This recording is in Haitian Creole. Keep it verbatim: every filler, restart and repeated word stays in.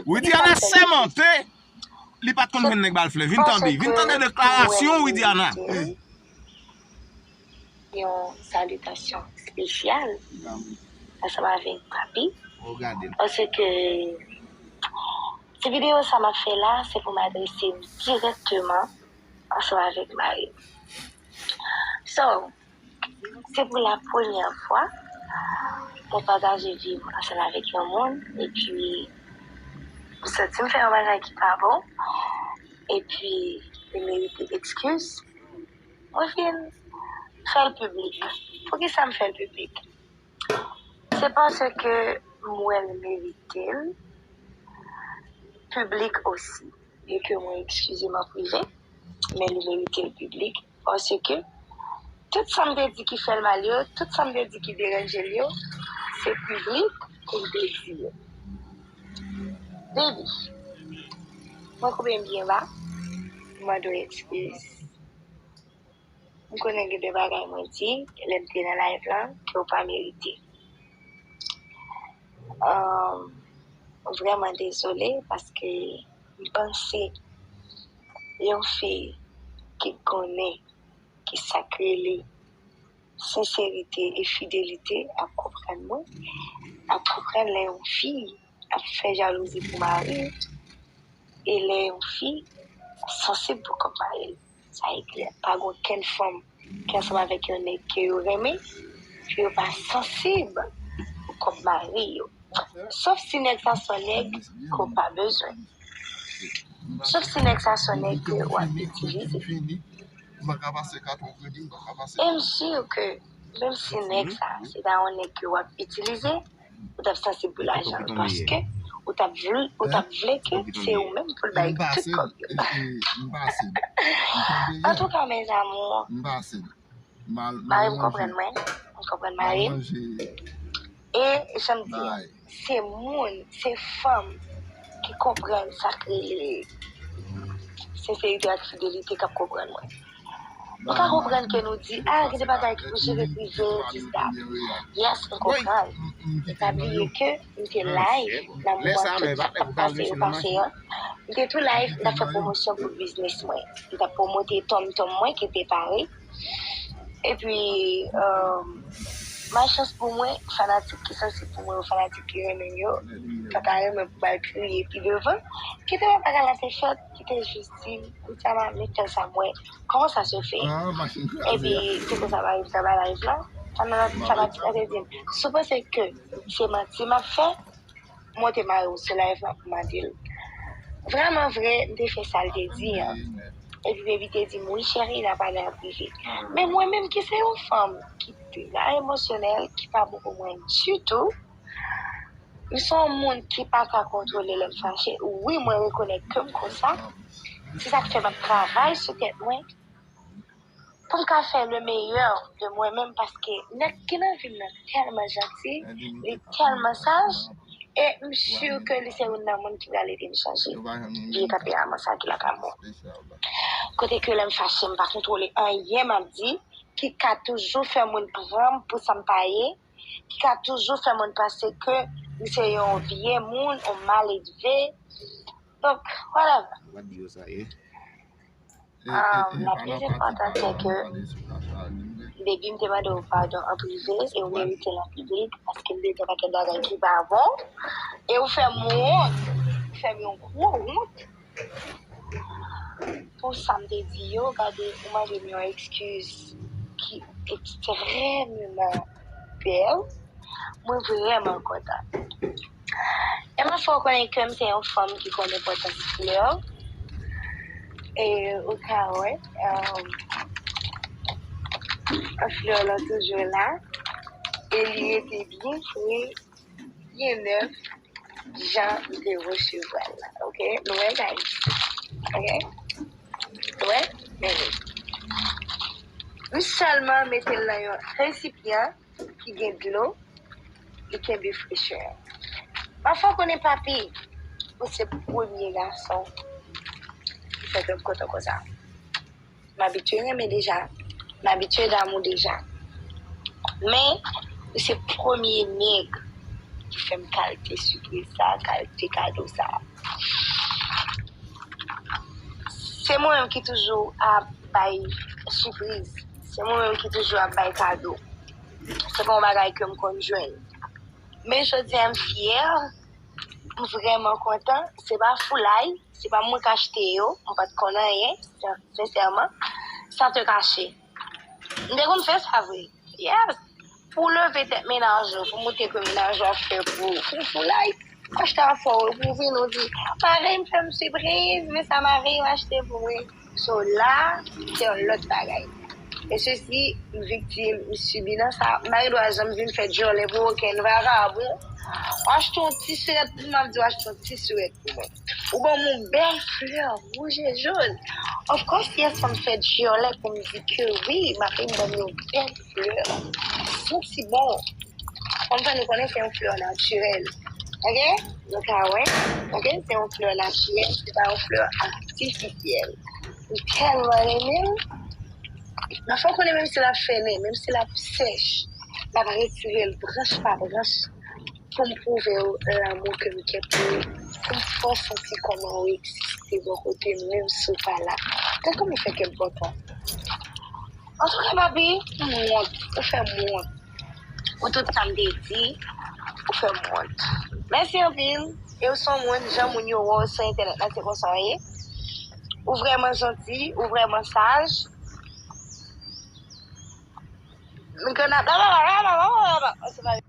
Widiana sèmante, li pa t konn jwenn nèg ba l flè. Vin tande, vin tande deklarasyon Widiana. Yon salitasyon espesyal ansanm avèk papi. Paske ti videyo sa m ap fè la, se pou m adrese m dirèkteman ansanm avèk mari m. So, se pou la premyè fwa mwen pataje vi m ansanm avèk yon moun, epi m santi m fè yon bagay ki pa bon, epi li merite ekskiz. Mwen vin fè l piblik. Poukisa m fè l piblik? Se paske m wè l merite l piblik osi. Byenke mwen ekskize m an prive, men li merite l piblik. Paske tout sa m te di ki fè l mal yo, tout sa m te di ki deranje l yo, se piblik pou m te di yo. Baby, mwen koupe m byen ba, m mande w ekskiz. M konnen gen de bagay mwen di lè m te nan live lan ke w pa merite. Ahn, m vrèman dezole paske m panse yon fi ki konnen ki sa k rele senserite e fidelite ap konprann mwen, ap konprann lè yon fi ap fè jalouzi pou mari l, e lè yon fi sansib pou kòb mari l. Sa e klè, pa gen okenn fanm ki ansanm avèk yon nèg ke yo renmen, ke yo pa sansib pou kòb mari yo. Sof si nèg sa se yon nèg ke w pa bezwen. Sof si nèg sa se yon nèg ke w ap itilize. E m si ke menm si nèg sa se ta yon nèg ke w ap itilize, ou t ap sansib pou lajan l, paske ou t ap vle, ou t ap vle ke se ou menm pou l bay tout kòb yo. Antouka, mes amours, mari m konprann mwen, m konprann mari m. E jan m di a, se moun, se fanm ki konprann sa k rele senserite ak fidelite k ap konprann mwen. M ka konprann ke nou di, ah, gen de bagay ki pou jere prive, this, that. Yes, m konprann. E pa bliye ke m te live nan moman ke tout sa t ap pase yo pase an. M te tou live, m t ap fè pwomosyon pou biznis mwen. M t ap pwomote tòmtòm mwen ki te pare. Epi, malchans pou mwen, fanatik ki sansib pou mwen yo, fanatik ki renmen m yo, pa ta renmen pou ba l kriye pi devan. Kite mwen bagay la te fèt, ki te jis di m, Widiana, men fè sa m wè, comment ça se fait? Epi, se konsa m arive anba live la. Fanatik la te di m, si w panse ke se manti m ap fè, monte mari w sou live la pou mande l. Vrèman vre, m te fè sa l te di an. Epi baby te di m, wi cheri, n a pale an prive. Men mwen menm ki se yon fanm ki trè emosyonèl, ki pa bon pou mwen ditou, m se yon moun ki pa ka kontwole lè m fache. Wi, mwen rekonèt ke m konsa. Se sa k fè m ap travay sou tèt mwen pou m ka fè le meilleur de mwen menm, paske nèg ki nan vi m nan tèlman janti, li tèlman saj, e m si ke li se youn nan moun ki pral ede m chanje vye tanperaman sa ki lakay mwen. Kote ke lè m fache, m pa kontwole anyen m ap di, ki ka toujou fè moun pran m pou sa m pa ye, ki ka toujou fè moun panse ke m se yon vye moun, yon maledve. Donk, whatever. Ah, la plis enpòtan se ke baby m te mande w padon an prive e w merite l an piblik paske m te di yon pakèt bagay ki pa bon e w fè m wont, w fè m yon gwo wont pou sa m te di yo. Gade, ou mande m yon ekskiz ki ekstrèmman bèl. Mwen vrèman kontan. E m ap fè w konnen ke m se yon fanm ki konn enpòtans flè. E ou ka wè, um, flè lan toujou la. E li rete byen fre, byen nèf, jan m te resevwa l la. Oke? Nou wè, guys? Oke? Nou wè? Men, m sèlman mete l nan yon resipyan ki gen dlo, li kenbe frechè. M ap fè w konnen, papi, ou se premye gason ki fè kè m kontan konsa. M abitye renmen deja, m abitye damou deja. Men, ou se premye nèg ki fè m kalite sipriz sa, kalite kado sa. Se mwen menm ki toujou ap bay sipriz. Se mwen menm ki toujou ap bay kado. Se pa yon bagay ke m konn jwenn. Men jodi a, m fyè, m vrèman kontan. Se pa foulay, se pa mwen k achte yo, m pa t konn anyen, sen- sensèman, san te kache. M te konn fè sa vre. Yes. Pou leve tèt mennaj ou, pou montre ke mennaj ou ap fè pou ou. Pou foulay, achte afè w, pou vin ou di, "Mari m fè m sipriz, men sa mari m achte pou mwen." So la, se yon lòt bagay. E sesi, m viktim, m sibi nan sa. M pa gen dwa janm vin fè djòlè pou okenn vagabon. Ou achte yon ti sirèt pou m, m ap di w achte yon ti sirèt pou mwen. Ou ban m yon bèl flè wouj e jòn. Of course, yes, fò m fè djòlè pou m di ke wi, mari m ban m yon bèl flè. Santi bon. Kòm sa nou konnen se yon flè natirèl. Ok? Nou ka wè. Ok? Se yon flè natirèl, se pa yon flè atifisyèl. M tèlman renmen l. Nan fò konnen menm si l ap fennen, menm si l ap sèch, l ap retire l branch pa branch pou m pwouve w lanmou ke m gen pou ou, pou m fè w santi kòman ou egziste bò kote m, menm si w pa la. Gad kòman fè kè m kontan. Antouka, papi, m wont. Ou fè m wont. Pou tout sa m te di, ou fè m wont. Mèsi anpil. E w se yon moun, jan moun yo wè w sou entènèt la, se konsa w ye. Ou vrèman janti, ou vrèman saj. M konn ap